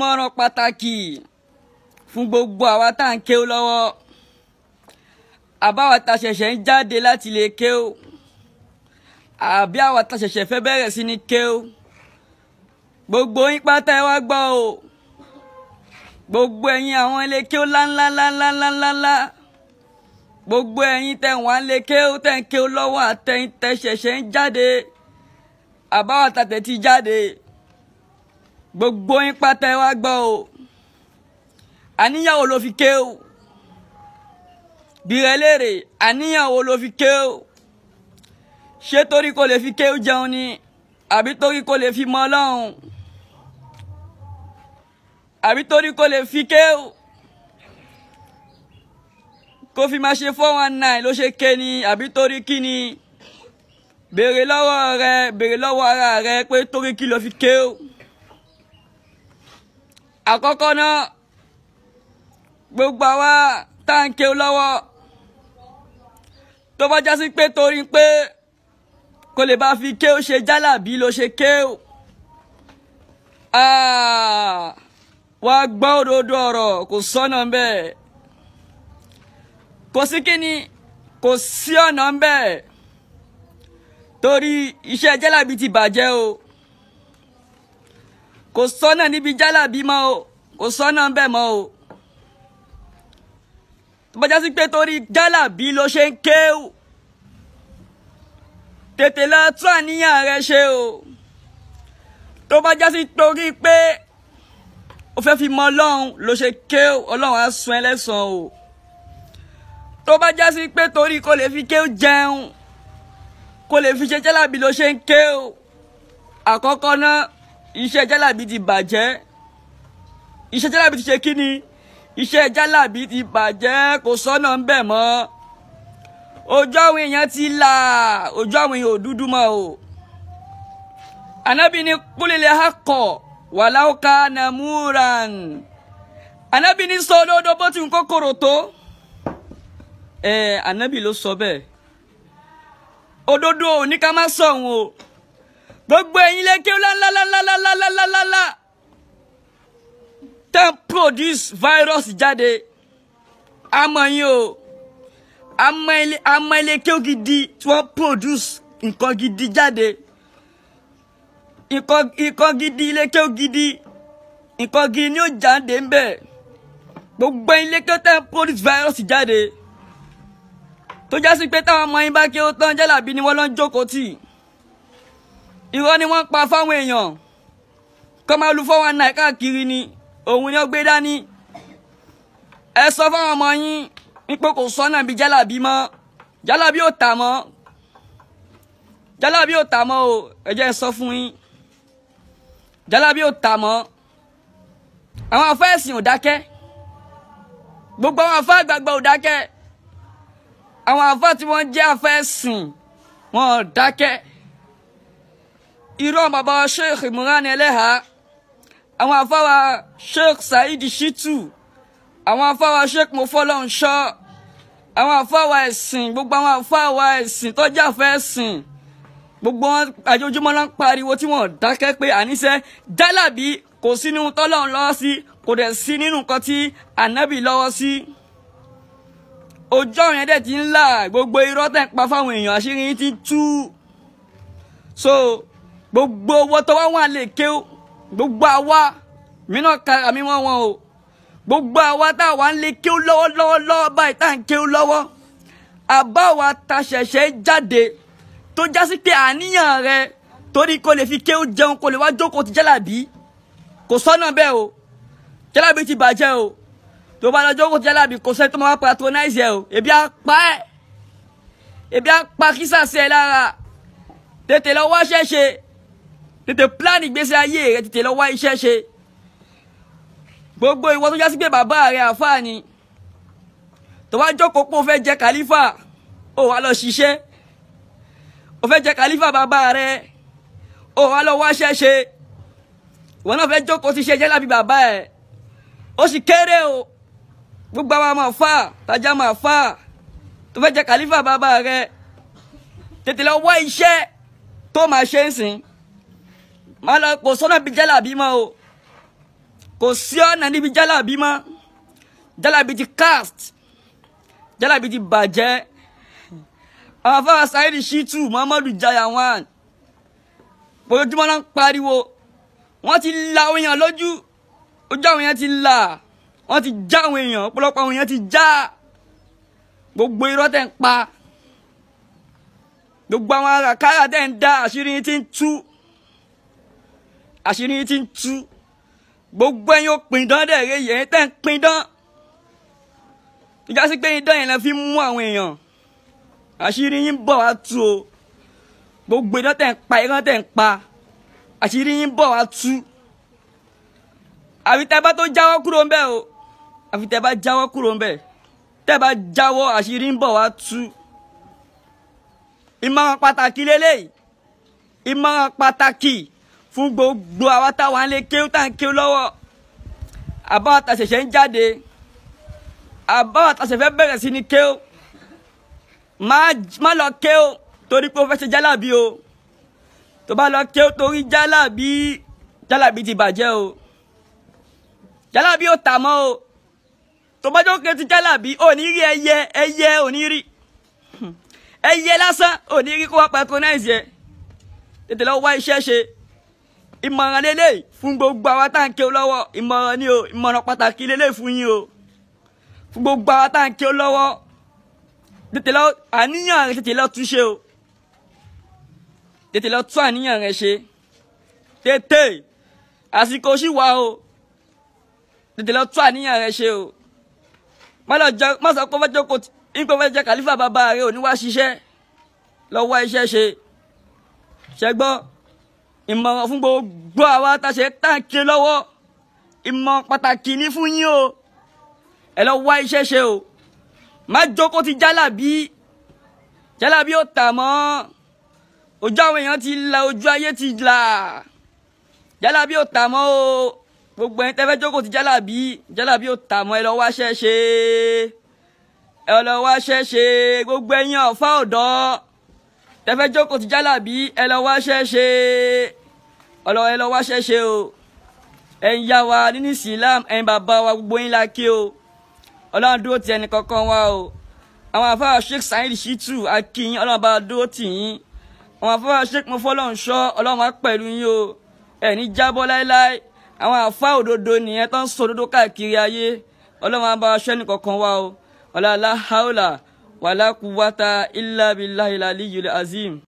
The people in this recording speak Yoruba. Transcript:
Ìmọ̀ràn pàtàkì fún gbogbo àwa tá à ń kéwú lọ́wọ́, àbáwa tá ṣẹ̀ṣẹ̀ ń jáde láti lè kéwú, àbí àwa tá ṣẹ̀ṣẹ̀ fẹ́ bẹ̀rẹ̀ sí ní kéwú. Gbogbo yín pátá ẹ wá gbọ́ o. Gbogbo ẹ̀yin àwọn ilé kéwú ńláńláńláńláńláńlá, gbogbo ẹ̀yin tẹ̀ wá lè kéwú, tẹ̀ ń kéwú lọ́wọ́, àtẹ̀yin tẹ̀ ṣẹ̀ṣẹ̀ ń jáde, àbáwa tá tẹ̀ ti jáde, gbogbo yín pátá ẹ wá gbọ́ o. Àníyàn wo ló fi kéwú? Bìrẹ̀ léèrè, àníyàn wo ló fi kéwú? Ṣé torí kò lè fi kéwú jẹun ni, àbí torí kò lè fi mọ Ọlọ́run, àbí torí kò lè fi kéwú kó fi máa ṣe 419 ló ṣe ké ni, àbí torí kí ni? Béèrè lọ́wọ́ rẹ, béèrè lọ́wọ́ ara rẹ pé torí kí ló fi kéwú. Àkọ́kọ́ náà, gbogbo àwa tá à ń kéwú lọ́wọ́, tó bá jásí pé torí pé kò lè bá fi kéwú ṣe jálàbí ló ṣe kéwú, wá gbọ́ òdodo ọ̀rọ̀, kò sọ́nà ńbẹ̀, kò sí kíni, kò sí ọ̀nà ńbẹ̀, torí iṣẹ́ jálàbí ti bàjẹ́ o. Kò sọ́nà níbi jálàbí mọ́ o, kò sọ́nà ńbẹ̀ mọ́ o. Tó bá jásí pé torí jálàbí ló ṣe ń kéwú, tètè lọ tún àníyàn rẹ ṣe o. Tó bá jásí torí pé o fẹ́ fi mọ Ọlọ́run ló ṣe kéwú, Ọlọ́run á sun ẹ́ lẹ́san o. Tó bá jásí pé torí kò lè fi kéwú jẹun, kò lè fi ṣe jálàbí ló ṣe ń kéwú, àkọ́kọ́ náà, iṣẹ́ jálàbí ti bàjẹ́. Iṣẹ́ jálàbí ti ṣe kí ni? Iṣẹ́ jálàbí ti bàjẹ́, kò sọ́nà ń bẹ̀ mọ́. Ojú àwọn èèyàn ti là, ojú àwọn èèyàn ò dúdú mọ́ o. Ànábì ní kúlìlẹ̀ akọ̀ wàláwùká nàmúran. Ànábì ní sọ òdodo bó ti ń kókòrò tó. Ànábì ló sọ bẹ́ẹ̀. Òdodo ò ní ká má sọ̀hún o. Gbogbo ẹ̀yin lè kéwú ńláńláńláńláńláńláńlá tẹ́ ń produce virus jáde, àmọ́ yín o. Àmọ́ ilé kéwú gidi tí wọ́n produce nǹkan gidi jáde, nǹkan gidi, ilé kéwú gidi, nǹkan gidi ni ó jáde ń bẹ̀. Gbogbo ẹ̀yin lè kéwú tẹ́ ń produce virus jáde, tó jásí pé táwọn ọmọ yín bá kéwú tán, jálàbí ni wọ́n lọ ń jókòó tì. Irọ́ ni wọ́n pa fáwọn èèyàn, kọ́ máa lu 419 káàkiri ni, òun ni ó gbé dání. Ẹ sọ fáwọn ọmọ yín wípé kò sọ́nà bí jálàbí mọ́, jálàbí ò tà mọ́, jálàbí ò tà mọ́ o. Ẹ jẹ́ sọ fún yín, jálàbí ò tà mọ́. Àwọn afẹ́ ẹ̀sìn ò dákẹ́, gbogbo àwọn afẹ́ àgbààgbà ò dákẹ́, àwọn afẹ́ tí wọ́n jẹ́ afẹ́ ẹ̀sìn wọn ò dákẹ́. Irú àwọn bàbá Sheikh Imran Eleha, àwọn afáwa Sheikh Saheed Shittu, àwọn afáwa Sheikh Mofolonsho, àwọn afáwa ẹ̀sìn, gbogbo àwọn afáwa ẹ̀sìn tó jẹ́ àfẹ́ ẹ̀sìn, gbogbo wọn àjọjúmọ́ ló ń pariwo tí wọ́n dákẹ́ pé àníṣe jálàbí kò sí nínú tọ́lọ́run lọ́wọ́ sí, kò dẹ̀ sí nínú nǹkan tí ànábì lọ́wọ́ sí. Ojú ọ̀rìn ẹ̀dẹ̀ ti ń là, gbogbo irọ́ tẹ̀ ń pa fáwọn èèyàn, àṣírí yín ti tú. So gbogbo owó tó wá wà lè kéwú, gbogbo àwa mìíràn kára mi wọ́n wọn o. Gbogbo àwa tá a wà ń lè kéwú lọ́wọ́lọ́wọ́ lọ́wọ́ báyìí, tá à ń kéwú lọ́wọ́, àbá wa ta ṣẹ̀ṣẹ̀ jáde, tó jásí pé àníyàn rẹ torí kò lè fi kéwú jẹun, kò lè wá jókòó ti jálàbí, kò sọ́nà bẹ́ẹ̀ o. Jálàbí ti bàjẹ́ o. Tó bá lọ jókòó ti jálàbí, kò sẹ́ni tó máa patronize ẹ o. Ebi á pa ẹ́, ebi á pa kísà sí ẹ lára. Tètè lọ wá ṣẹ́ṣe, tètè plan ìgbésí ayé rẹ, tètè lọ wá iṣẹ́ ṣe. Gbogbo ìwọ tó jásí pé bàbá rẹ àfáà ni, tó wá jókòó pé o fẹ́ jẹ kàlífà, ó wá lọ ṣiṣẹ́. O fẹ́ jẹ kàlífà bàbá rẹ, ó wá lọ wáṣẹ́ ṣe. Ìwọ náà fẹ́ jókòó ti ṣe jálàbí bàbá ẹ̀, ó sì kéré o. Gbogbo àwọn ọmọ àfáà tajà máa fáà tó fẹ́ jẹ kàlífà bàbá rẹ, tètè lọ wá iṣẹ́ tó máa ṣe ń sìn. Má lọ, kò sọ́nà bí jálàbí mọ́ o. Kò sí ọ̀nà níbi jálàbí mọ́. Jálàbí ti cast, jálàbí ti bàjẹ́. Àwọn afárá Saheed Shittu Muhammadu Jaya One ojoojúmọ́ náà ń pariwo. Wọ́n ti la àwọn èèyàn lójú, ojú àwọn èèyàn ti là, wọ́n ti já àwọn èèyàn, ọ̀pọ̀lọpọ̀ àwọn èèyàn ti já. Gbogbo irọ́ tẹ̀ ń pa, gbogbo àwọn àràkárà tẹ̀ ń dá, àṣírí yín ti ń tú, àṣírí yín ti ń tú. Gbogbo ẹ̀yin ò pìndán dẹ̀rẹ̀ yẹn tẹ̀ ń pìndán, ìjà sí pé idán yẹn lè fi mú àwọn èèyàn, àṣírí yín bọ̀ wá tú o. Gbogbo idán tẹ̀ ń pa, irọ́ tẹ̀ ń pa, àṣírí yín bọ̀ wá tú. Àfi tẹ́ bá tó jáwọ́ kúrò ńbẹ̀ o, àfi tẹ́ bá jáwọ́ kúrò ńbẹ̀, tẹ́ bá jáwọ́ àṣírí ń bọ̀ wá tú. Ìmọ̀ràn pàtàkì lélẹ́yìí, ìmọ̀ràn pàtàkì fún gbogbo àwa táwa ń lé kéwú tá ń kéwú lọ́wọ́, àbáwá tá ṣẹ̀ṣẹ̀ ń jáde, àbáwá tá ṣẹ̀ṣẹ̀ fẹ́ bẹ̀rẹ̀ sí ní kéwú. Má lọ kéwú torí pé o fẹ́ ṣe jálàbí o. Tó bá lọ kéwú torí jálàbí, jálàbí ti bàjẹ́ o, jálàbí ò tà mọ́ o. Tó bá jókòó ti jálàbí, ò ní rí ẹyẹ, ẹyẹ ò ní rí ẹyẹ lásán, ò ní rí kó wá patronize ẹ. Tètè lọ wá iṣẹ́ ṣe. Ìmọ̀ràn lélẹ̀ fún gbogbo àwa tá à ń kéwú lọ́wọ́, ìmọ̀ràn ni o, ìmọ̀ràn pàtàkì lélẹ̀ fún yín o, fún gbogbo àwa tá à ń kéwú lọ́wọ́. Tètè lọ àníyàn rẹ, tètè lọ túnṣe o, tètè lọ tún àníyàn rẹ ṣe, tètè, àsìkò ṣì wà o, tètè lọ tún àníyàn rẹ ṣe o. Má sọ pé ó fẹ́ jókòó nípa fẹ́ jẹ́ kàlífà bàbá rẹ ò ní wá ṣiṣẹ́, lọ wá iṣẹ́ ṣe. Ṣẹgbọ́n, ìmọ̀ràn fún gbogbo àwa tá a ṣe táǹkì lọ́wọ́, ìmọ̀ràn pàtàkì ní fún yín o, ẹ lọ wá iṣẹ́ ṣe o. Má jókòó ti jálàbí, jálàbí ò tà mọ́, ojú àwọn èèyàn ti là, ojú ayé ti là, jálàbí ò tà mọ́ o. Gbogbo ẹni tẹ́ fẹ́ jókòó ti jálàbí, jálàbí ò tà mọ́, ẹ lọ wá iṣẹ́ ṣe, ẹ lọ wá iṣẹ́ ṣe. Gbogbo ẹ̀yin ọ̀fà ọ̀dọ́ tẹ́ fẹ́ jókòó ti jálàbí, ẹ lọ wá iṣẹ́ ṣe, ẹ lọ wá iṣẹ́ ṣe o. Ẹ̀yin yá wa nínú Islam, ẹ̀yin bàbá wa, gbogbo yín la kí o. Ọlọ́run dúró ti ẹnì kankan wa o. Àwọn afárá Sheikh Saheed Shittu akínyìn, Ọlọ́run bá dúró tì yín. Àwọn afárá Sheikh Mofọlọ́runṣọ́, Ọlọ́run á pẹ̀lú yín o, ẹ̀ ní jábọ́ láéláé. Àwọn àfá òdodo nìyẹn tó ń sọ òdodo káàkiri ayé. Ọlọ́run á bá aṣọ ẹnì kankan wa o. Ọlá la haula wala quwwata illa billahil aliyyil azim.